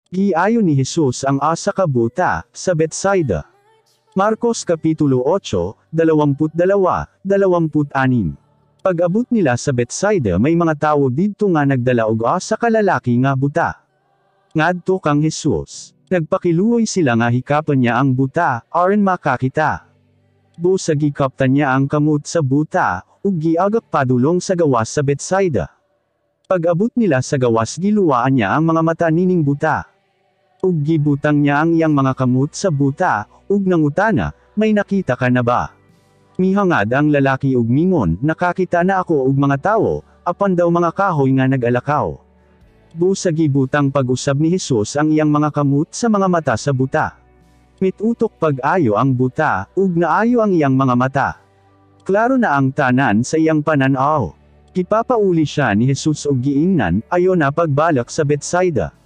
Giayo ni Jesus ang asa ka buta sa Betsaida. Marcos Kapitulo 8, 22, 26. Pag-abot nila sa Betsaida, may mga tawo didto nga nagdala og asa ka lalaki nga buta ngadto kang Jesus. Nagpakiluoy sila nga hikapan niya ang buta, aron makakita. Busa gikaptan niya ang kamot sa buta, ug giagak padulong sa gawas sa Betsaida. Pag-abot nila sa gawas, giluwaan niya ang mga mata nining buta. Ug gibutang niya ang iyang mga kamot sa buta, ug nangutana, "May nakita ka na ba?" Mihangad ang lalaki ug mingon, "Nakakita na ako og mga tawo, apan daw mga kahoy nga nag-alakaw." Busa gibutang pag-usab ni Jesus ang iyang mga kamot sa mga mata sa buta. Mitutok pag-ayo ang buta, ug naayo ang iyang mga mata. Klaro na ang tanan sa iyang panan-aw. Gipapauli siya ni Jesus og giingnan, "Ayo na pagbalak sa Betsaida."